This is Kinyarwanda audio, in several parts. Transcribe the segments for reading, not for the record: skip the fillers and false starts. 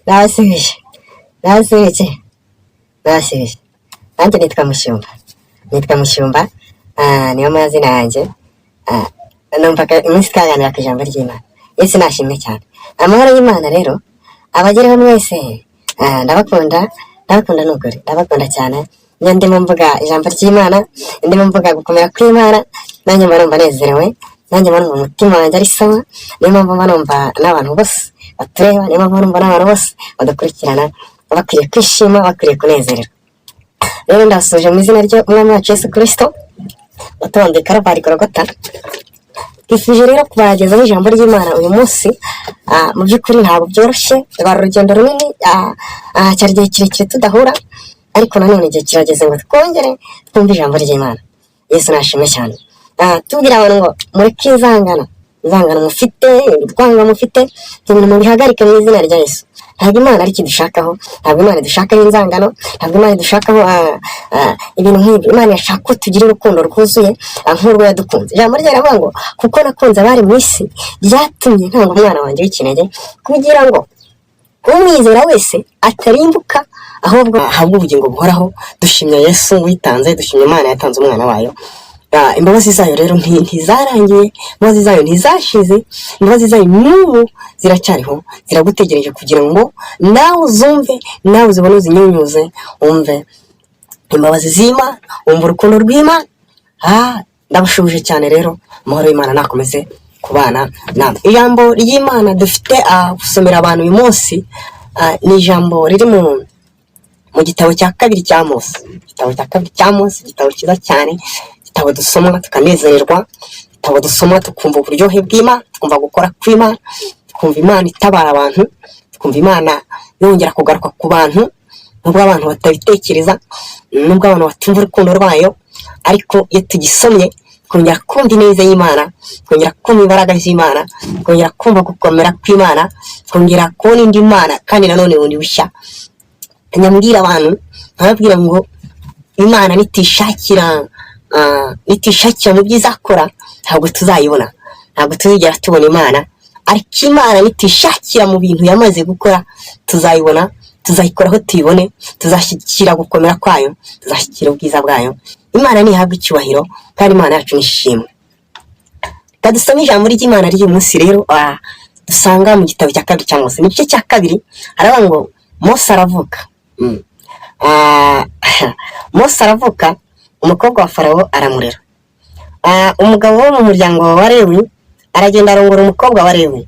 Nabasubije, nabasubije, nabasubije. Nanjye nitwa Mushumba, nitwa Mushumba, niyo mazina yanjye. Numvaga iminsi twaganira ku ijambo ry'Imana. Yesu nashimwe cyane. Amahoro y'Imana rero abagereho mwese. Ndabakunda, ndabakunda ni ukuri, ndabakunda cyane. Iyo ndimo mvuga ijambo ry'Imana, ndimo mvuga gukomera kw'Imana, nanjye mba numva nezerewe, nanjye mba numva umutima wanjye ari sawa. Niyo mpamvu mba numva n'abantu bose batureba, niyo mpamvu numva n'abantu bose badukurikirana bakwiriye kwishima, bakwiriye kunezererwa. Rero ndabasuhuje mu izina ry'Umwami wacu Yesu Kirisito watubambiye Karuvali Gorogota. Twifuje rero kubagezaho ijambo ry'Imana uyu munsi. Mu by'ukuri ntabwo byoroshye, rwari urugendo runini, cyari igihe kirekire tudahura, ariko nanone igihe kirageze ngo twongere twumve ijambo ry'Imana. Yesu nashimwe cyane. Tubwira abantu ngo mureke inzangano, inzangano mufite, urwango mufite, ibyo bintu mubihagarike mu izina rya Yesu. Ntabwo Imana ari idushakaho, ntabwo Imana idushakaho inzangano, ntabwo Imana idushakaho ibintu nk'ibyo. Imana irashaka ko tugira urukundo rwuzuye, nk'urwo yadukunze. Ijambo rye riravuga ngo kuko nakunze abari mu isi, byatumye ntanga umwana wanjye w'ikinege, kugira ngo umwizera wese atarimbuka, ahubwo ahabwe ubugingo buhoraho. Dushimye Yesu witanze, dushimye Imana yatanze umwana wayo. Imbabazi zayo rero ntizarangiye, imbabazi zayo ntizashize, imbabazi zayo n'ubu ziracyariho, ziragutegereje kugira ngo nawe uzumve, nawe uzibone, uzinyunyuze, wumve imbabazi z'Imana, wumve urukundo rw'Imana. Ndabashuhuje cyane rero, amahoro y'Imana nakomeze kubana namwe. Ijambo ry'Imana dufite gusomera abantu uyu munsi ni ijambo riri mu gitabo cya kabiri cya Mose, igitabo cya kabiri cya Mose, igitabo cyiza cyane, igitabo dusoma tukanezererwa, igitabo dusoma tukumva uburyohe bw'Imana, tukumva gukora kw'Imana, tukumva Imana itabara abantu, tukumva Imana yongera kugaruka ku bantu, nubwo abantu batabitekereza, nubwo abantu batumva urukundo rwayo, ariko iyo tugisomye twongera kumva ineza y'Imana, twongera kumva imbaraga z'Imana, twongera kumva gukomera kw'Imana, twongera kubona indi Mana kandi nanone bundi bushya. Nyambwira abantu, nkababwira ngo Imana nitishakira mu byo izakora, ntabwo tuzayibona, ntabwo tuzigera tubona Imana. Ariko Imana nitishakira mu bintu yamaze gukora, tuzayibona, tuzayikoraho tuyibone, tuzashyigikira gukomera kwayo, tuzashyigikira ubwiza bwayo. Imana ntihabwa icyubahiro kandi Imana yacu nishimwe. Reka dusome ijambo ry'Imana ry'uyu munsi rero, dusanga mu gitabo cya kabiri cya Mose, mu gice cya kabiri. Haravuga ngo Mose aravuka. Mose aravuka, umukobwa wa Farawo aramurera. Umugabo wo mu muryango wa Lewi aragenda arongora umukobwa wa Lewi.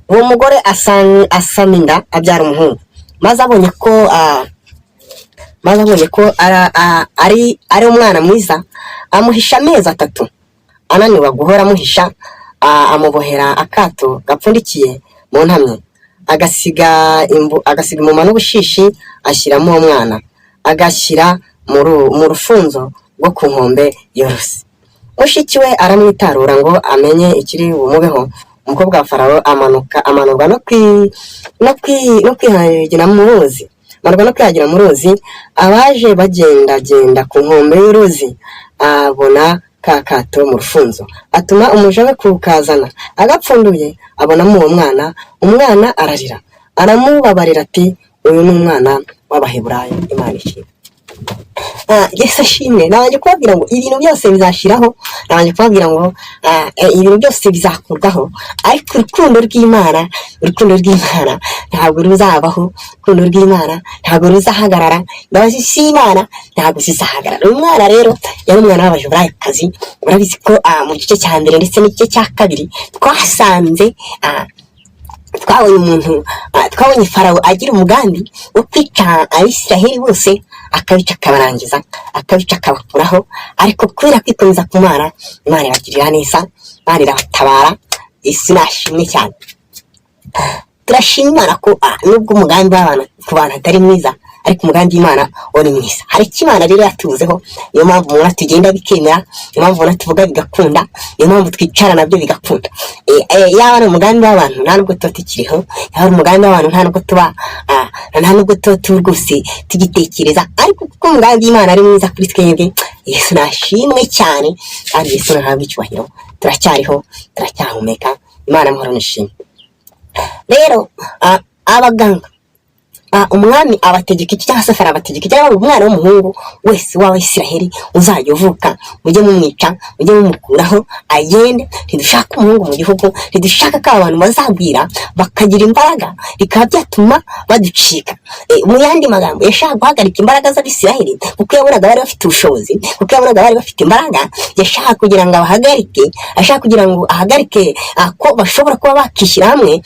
Uwo mugore asama inda, abyara umuhungu. Maze abonye ko ari umwana mwiza, amuhisha amezi 3. Ananiwe guhora amuhisha, amubohera akato gapfundikiye mu ntamyi, agasiga umuma n'ubushishi, ashyiramo uwo mwana, agashyira mu rufunzo rwo ku nkombe y'uruzi. Mushiki we aramwitarura ngo amenye ikiri bumubeho. Umukobwa wa Farawo amanuka, amanurwa no kwihagira mu ruzi, amanurwa no kwihagira mu ruzi. Abaje bagendagenda ku nkombe y'uruzi abona ka kato mu rufunzo, atuma umuja we kukazana. Agapfunduye abonamo uwo mwana. Umwana ararira, aramubabarira ati: "Uyu ni umwana w'Abaheburayo." Imana ishimwe. Yesu ashimwe. Nabanje kubabwira ngo ibintu byose bizashiraho, nabanje kubabwira ngo ibintu byose bizakurwaho, ariko urukundo rw'Imana, urukundo rw'Imana ntabwo ruzabaho, urukundo rw'Imana ntabwo ruzahagarara, imbabazi z'Imana ntabwo zizahagarara. Uyu mwana rero yari umwana w'Abaheburayokazi. Murabizi ko mu gice cya mbere ndetse n'igice cya kabiri twasanze, twabonye umuntu, twabonye Farawo agira umugambi wo kwica Abisiraheli bose, akabica akabarangiza, akabica akabakuraho. Ariko kubera kwikomeza ku Mana, Imana ibagirira neza, Imana irabatabara. Yesu nashimwe cyane. Turashima Imana ko nubwo umugambi w'abantu ku bantu atari mwiza, ariko umugambi w'Imana wo ni mwiza. Hari icyo Imana rero yatuzeho. Niyo mpamvu mubona tugenda bikemera, niyo mpamvu mubona tuvuga bigakunda, niyo mpamvu twicara nabyo bigakunda. Yaba ari umugambi w'abantu, nta nubwo tuba tukiriho. Yaba ari umugambi w'abantu, nta nubwo tuba turi rwose tugitekereza. Ariko kuko umugambi w'Imana ari mwiza kuri twebwe, Yesu nashimwe cyane kandi Yesu nahabwe icyubahiro. Turacyariho, turacyahumeka. Imana amahoro nishimwe. Rero abaganga Umwami abategeka iki, cyangwa se Farawo abategeka iki? Cyangwa umwana w'umuhungu wese w'Abayisiraheli uzajya uvuka, mujye mumwica, mujye mumukuraho agende. Ntidushaka umuhungu mu gihugu, ntidushaka ko aba bantu bazagwira bakagira imbaraga, bikaba byatuma baducika. Mu yandi magambo, yashaka guhagarika imbaraga z'Abisiraheli, kuko yabonaga bari bafite ubushobozi, kuko yabonaga bari bafite imbaraga. Yashaka kugira ngo abahagarike, ashaka kugira ngo ahagarike ko bashobora kuba bakishyira hamwe,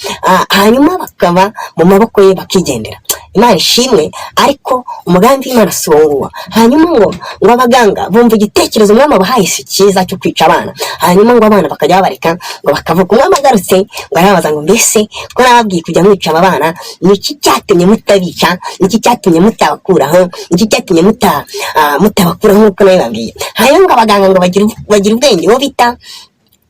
hanyuma bakaba mu maboko ye, bakigendera. Imana ishimwe. Ariko umugambi w'Imana si uwo nguwo. Hanyuma ngo abaganga bumva igitekerezo umwami abahaye si cyiza cyo kwica abana, hanyuma ngo abana bakajya babareka ngo bakavuga. Umwami agarutse ngo arababaza ngo: "Mbese ko nababwiye kujya mwica aba bana, ni iki cyatumye mutabica? Ni iki cyatumye mutabakuraho? Ni iki cyatumye mutabakuraho nk'uko nabibabwiye?" Hanyuma ngo abaganga ngo bagira ubwenge,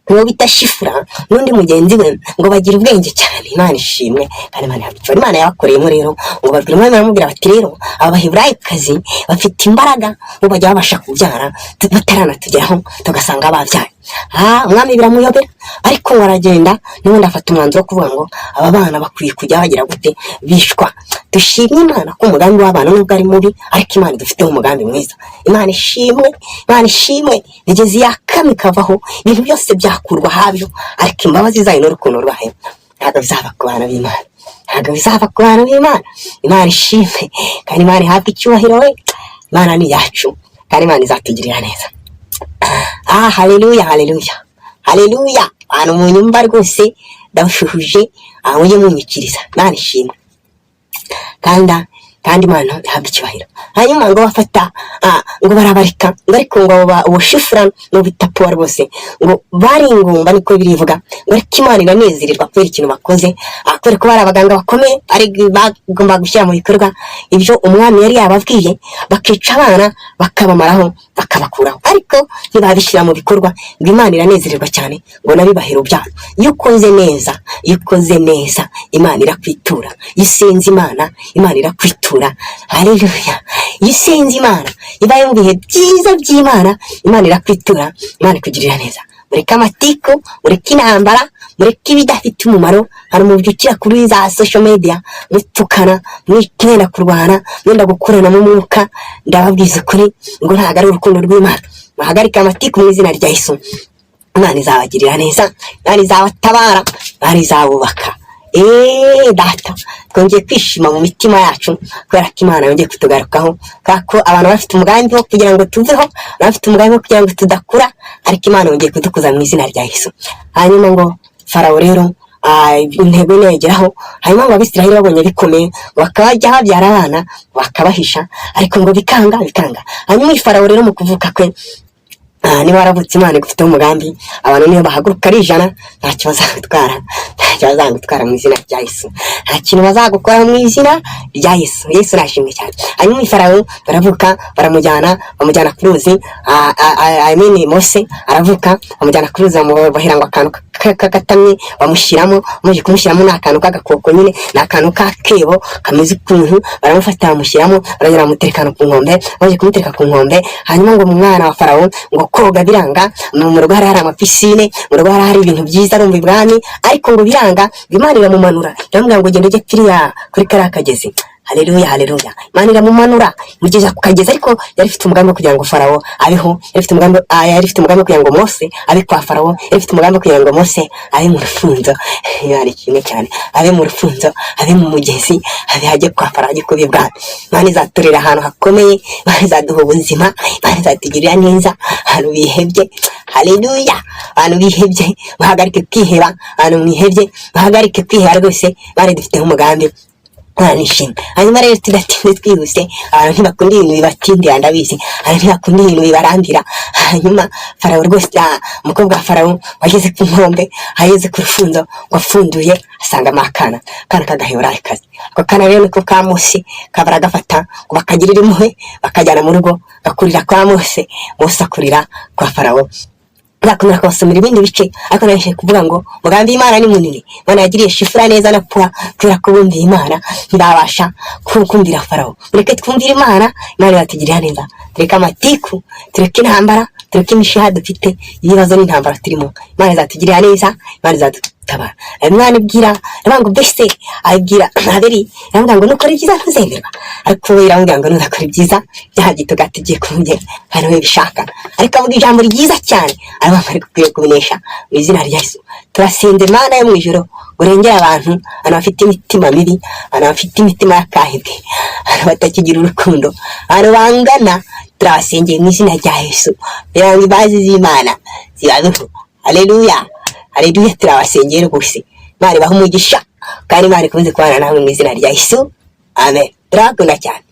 uwo bita Shifura n'undi mugenzi we, ngo bagira ubwenge cyane. Imana ishimwe kandi Imana yabicara. Imana yabakoreyemo rero, ngo babwira umwami, baramubwira bati: "Rero aba Baheburayokazi bafite imbaraga, ngo bajya babasha kubyara bataranatugeraho, tugasanga babyaye." Umwami biramuyobera, ariko ngo aragenda n'ubundi afata umwanzuro wo kuvuga ngo aba bana bakwiye kujya bagira gute? Bishwa. Dushimye Imana ko umugambi w'abana nubwo ari mubi, ariko Imana idufiteho umugambi mwiza. Imana ishimwe, Imana ishimwe. Imigezi yakama ikavaho, ibintu byose byakurwa habyo, ariko imbabazi zayo n'urukundo rwayo ntabwo bizava ku bana b'Imana, ntabwo bizava ku bana b'Imana. Imana ishimwe kandi Imana ihabwe icyubahiro. We, Imana ni iyacu kandi Imana izatugirira neza. Haleluya, haleluya, haleluya! Abantu mu nyumba rwose ndabashuhuje, mujye munyikiriza. Imana ishimwe kandi Imana ihabwa icyubahiro. Hanyuma ngo bafata, ngo barabarika, ngo ariko ngo uwo Shifura n'uwo bita Puwa rwose ngo bari ingumba, niko birivuga ngo. Ariko Imana iranezererwa kubera ikintu bakoze, kubera ko bari abaganga bakomeye, ari bagomba gushyira mu bikorwa ibyo umwami yari yababwiye, bakica abana, bakabamaraho, bakabakuraho, ariko ntibabishyira mu bikorwa. Ngo Imana iranezererwa cyane, ngo nabibahera ubyaro. Iyo ukoze neza, iyo ukoze neza, Imana irakwitura. Iyo usenze Imana, Imana irakwitura. Haleluya! Iyo usenze Imana, ibaye mu bihe byiza by'Imana, Imana irakwitura, Imana ikugirira neza. Mureke amatiku, mureke intambara, mureke ibidafite umumaro. Hari mubyukira kuri za social media mutukana, mwenda kurwana, mwenda gukurana mu mwuka. Ndababwiza ukuri ngo ntabwo ari urukundo rw'Imana. Muhagarike amatiku mu izina rya Yesu. Imana izabagirira neza, Imana izabatabara, Imana izabubaka. Data, twongeye kwishima mu mitima yacu kubera ko Imana yongeye kutugarukaho, kubera ko abantu bafite umugambi wo kugira ngo tuveho, bafite umugambi wo kugira ngo tudakura, ariko Imana yongeye kudukuza mu izina rya Yesu. Hanyuma ngo Farawo rero, intego niyageraho. Hanyuma ngo Abisiraheli babonye bikomeye, bakaba bajya babyara abana bakabahisha, ariko ngo bikanga, bikanga. Hanyuma uyu Farawo rero mu kuvuka kwe, niba waravutse Imana igufiteho umugambi, abantu niyo bahaguruka ari 100, ntacyo bazagutwara, ntacyo bazagutwara mu izina rya Yesu. Nta kintu bazagukora mu izina rya Yesu. Yesu nashimwe cyane. Hanyuma uyu Farawo baravuka, baramujyana, bamujyana ku ruzi. I mean, Mose aravuka, bamujyana ku ruzi, bamubohera ngo akantu k'agatamye, bamushyiramo. Bamaze kumushyiramo, ni akantu k'agakoko nyine, ni akantu k'akebo kameze ukuntu. Baramufata, bamushyiramo, baragera bamutereka ku nkombe. Bamaze kumutereka ku nkombe, hanyuma ngo mu mwana wa Farawo ngo koga biranga. Mu rugo hari amapisine, mu rugo hari hari ibintu byiza, arumva ibwami, ariko ngo biranga. Ngo Imana iramumanura, iramubwira ngo: "Genda ujye kiriya kuri kariya kagezi." Haleluya, haleluya! Imana iramumanura, imugeza ku kagezi, ariko yari ifite umugambi wo kugira ngo Farawo abeho, yari ifite umugambi, yari ifite umugambi wo kugira ngo Mose abe kwa Farawo, yari ifite umugambi wo kugira ngo Mose abe mu rufunzo. Imana ishimwe cyane. Abe mu rufunzo, abe mu mugezi, abe ajye kwa Farawo, ajye kuba ibwami. Imana izaturira ahantu hakomeye, Imana izaduha ubuzima, Imana izatugirira neza. Ahantu bihebye, haleluya! Abantu bihebye, muhagarike kwiheba. Abantu mwihebye, muhagarike kwiheba rwose. Imana idufiteho umugambi, Imana ishimwe. Hanyuma rero tudatinze, twihuse, abantu ntibakunda ibintu bibatindira, ndabizi, abantu ntibakunda ibintu bibarambira. Hanyuma Farawo rwose, umukobwa wa Farawo wageze ku nkombe, ageze ku rufunzo, ngo apfunduye asangamo akana, akana k'Agaheburayokazi. Ako kana rero niko ka Mose. Baragafata ngo bakagirira impuhwe, bakajyana mu rugo, gakurira kwa Mose, Mose akurira kwa Farawo. Nzakomera kubasomera ibindi bice, ariko nabashije kuvuga ngo umugambi w'Imana ni munini. Imana yagiriye Shifura neza na Puwa kubera ko bumviye Imana, ntibabasha kumvira Farawo. Mureke twumvire Imana, Imana iratugirira neza. Tureke amatiku, tureke intambara. Tureke imishiha dufite, ibibazo n'intambara turimo. Imana izatugirira neza, Imana izadutabara. Umwana ibwira, aravuga ngo mbese abwira Abeli, aramubwira ngo nukora ibyiza ntuzemerwa, ariko we iramubwira ngo nudakora ibyiza byaha gituga tugiye kumugera hano we bishaka. Ariko avuga ijambo ryiza cyane, aravuga ngo ariko ukwiye kubinesha mu izina rya Yesu. Turasenze Imana yo mu ijuru ngo urengere abantu, abantu bafite imitima mibi, abantu bafite imitima y'akahebwe, abantu batakigira urukundo, abantu bangana. Turabasengeye mu izina rya Yesu kugira ngo imbabazi z'Imana zibabeho. Haleluya, haleluya! Turabasengeye rwose. Imana ibahe umugisha kandi Imana ikomeze kubana namwe mu izina rya Yesu, amen. Turabakunda cyane.